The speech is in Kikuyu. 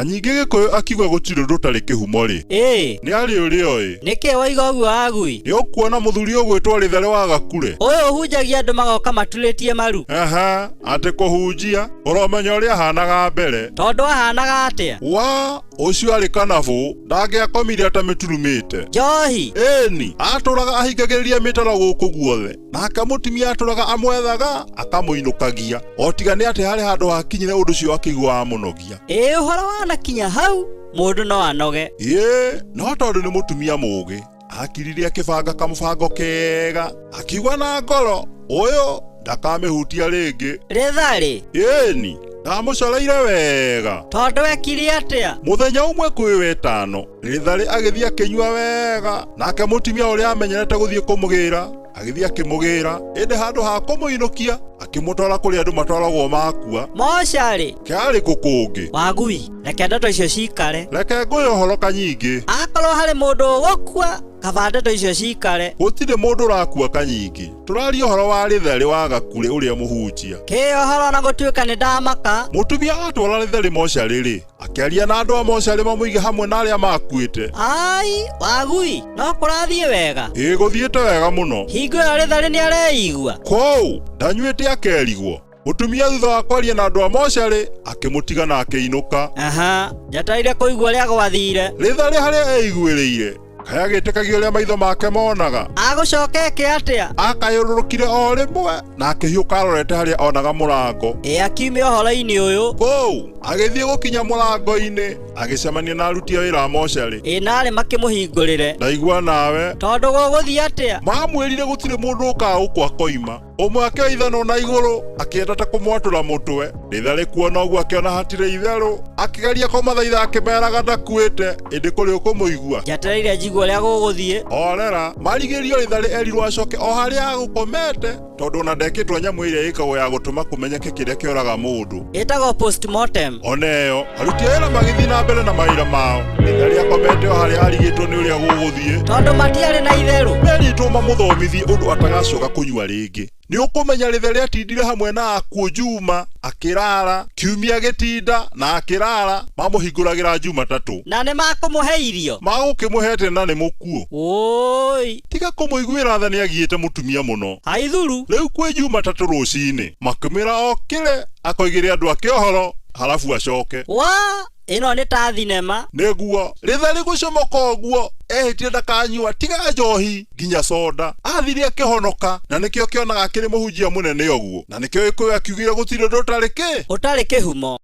Kanyingĩ Gĩkũyũ akiuga gũtirĩ ũndũ ũtarĩ kĩhumo rĩ, Ĩĩ. nĩ arĩ ũrĩa oĩ. Nĩkĩ woiga ũguo Wagui? Nĩ ũkuona mũthuri ũgwĩtwo Rĩtharĩ wa Gakure? Ũyũ ũhunjagia andũ magoka maturĩtie maru. Aha, atĩ kũhunjia, ũromenya ũrĩa ahanaga mbere. Tondũ ahanaga atĩa? Wa, ũcio arĩ kanabũ, ndangĩakomire atamĩturumĩte. Njohi? Ĩni, atũraga ahingagĩrĩria mĩtaro gũkũ guothe. Nake mũtumia atũraga amwethaga, akamũinũkagia. O tiga nĩ atĩ harĩ handũ hakinyire ũndũ ũcio akĩigua wamũnogia. Ĩĩ ũhoro wanakinya hau, mũndũ no anoge. Ĩĩ, no tondũ nĩ mũtumia mũũgĩ, akirire akĩbanga kamũbango kega, akiuga na ngoro, ũyũ ndakamĩhutia rĩngĩ. Rĩtharĩ? Ĩni, ndamũcoreire wega. Tondũ ekire atĩa? Mũthenya ũmwe kwĩ wetano, Rĩtharĩ agĩthiĩ akĩnyua wega, nake mũtumia ũrĩa amenyerete gũthiĩ kũmũgĩra, agĩthiĩ akĩmũgĩra, ĩndĩ handũ ha kũmũinũkia, akĩmũtwara kũrĩa andũ matwaragwo makua. Mocarĩ? Kĩarĩ kũ kũngĩ? Wagui, reke ndeto icio cikare. Reke ngũhe ũhoro Kanyingĩ. Akorwo harĩ mũndũ ũgũkua, kaba ndeto icio cikare. Gũtirĩ mũndũ ũrakua Kanyingĩ. Tũraria ũhoro wa Rĩtharĩ wa Gakure ũrĩa mũhunjia. Kĩ ũhoro na gũtuĩka nĩ ndamaka. Mũtumia atwara Rĩtharĩ mocarĩ-rĩ, Akĩaria na andũ a mocarĩ mamũige hamwe na arĩa makuĩte. Ai, Wagui, no kũrathiĩ wega? Ĩĩ gũthiĩte wega mũno. Hingo ĩyo Rĩtharĩ nĩ areigua? Kũu, ndanyuĩte akerigwo. Mũtumia thutha wa kwaria na andũ a mocarĩ, akĩmũtiga na akĩinũka. Aha, njetereire kũigua ũrĩa gwathire. Rĩtharĩ harĩa eiguĩrĩire. Kaĩ agĩtĩkagia ũrĩa maitho make monaga? Agũcoka eke atĩa? Akayũrũrũkire o rĩmwe na akĩhiũka arorete harĩa onaga mũrango. Ĩ akiumia ũhoro-inĩ ũyũ. Kũu, agĩthiĩ gũkinya mũrango-inĩ, agĩcemania na aruti a wĩra a mocarĩ. Ĩ narĩ makĩmũhingũrĩre. Ndaigua nawe. Tondũ gũgũthiĩ atĩa? Mamwĩrire gũtirĩ mũndũ ũkaga gũkũ akoima. Ũmwe akĩoya ithanwa na igũrũ, akĩenda ta kũmwatũra mũtwe. Rĩtharĩ kuona ũguo akĩona hatirĩ itherũ, akĩgeria kũmathaitha akĩmeraga ndakuĩte, ĩndĩ kũrĩ ũkũmũigua. Njetereire njigue ũrĩa gũgũthiĩ. Horera, marigĩrĩrio Rĩtharĩ erirwo acoke o harĩa agũkomete, tondũ ona ndekĩtwo nyamũ ĩrĩa ĩkagwo ya gũtũma kũmenyeke kĩrĩa kĩoraga mũndũ. Ĩtagwo postmortem. Ona ĩyo, aruti a wĩra magĩthiĩ na mbere na mawĩra mao. Rĩtharĩ akomete o harĩa arigĩtwo nĩ ũrĩa gũgũthiĩ. Tondũ matiarĩ na itherũ. Merĩtwo mamũthomithie ũndũ atagacoka kũnyua rĩngĩ. Nĩ ũkũmenya Rĩtharĩ atindire hamwe na akuũ Juma, akĩrara, Kiumia agĩtinda, na akĩrara, mamũhingũragĩra Jumatatũ. Na nĩ makũmũhe irio? Magũkĩmũhe atĩa na nĩ mũkuũ? Ũũi! Tiga kũmũiguĩra tha nĩagiĩte mũtumia mũno. Haithuru! Rĩu kwĩ Jumatatũ rũcinĩ, makĩmwĩra okĩre akoigĩre andũ ake ũhoro, halafu acoke. Wa! Ĩno nĩ ta thinema. Nĩguo, Rĩtharĩ gũcomoka ũguo, ehĩtire ndakanyua tiga njohi nginya soda. Athire akĩhonoka, na nĩkĩo kĩonaga akĩrĩ mũhunjia mũnene ũguo. Na nĩkĩo Gĩkũyũ akiugire gũtirĩ ũndũ ũtarĩ kĩ? Ũtarĩ kĩhumo.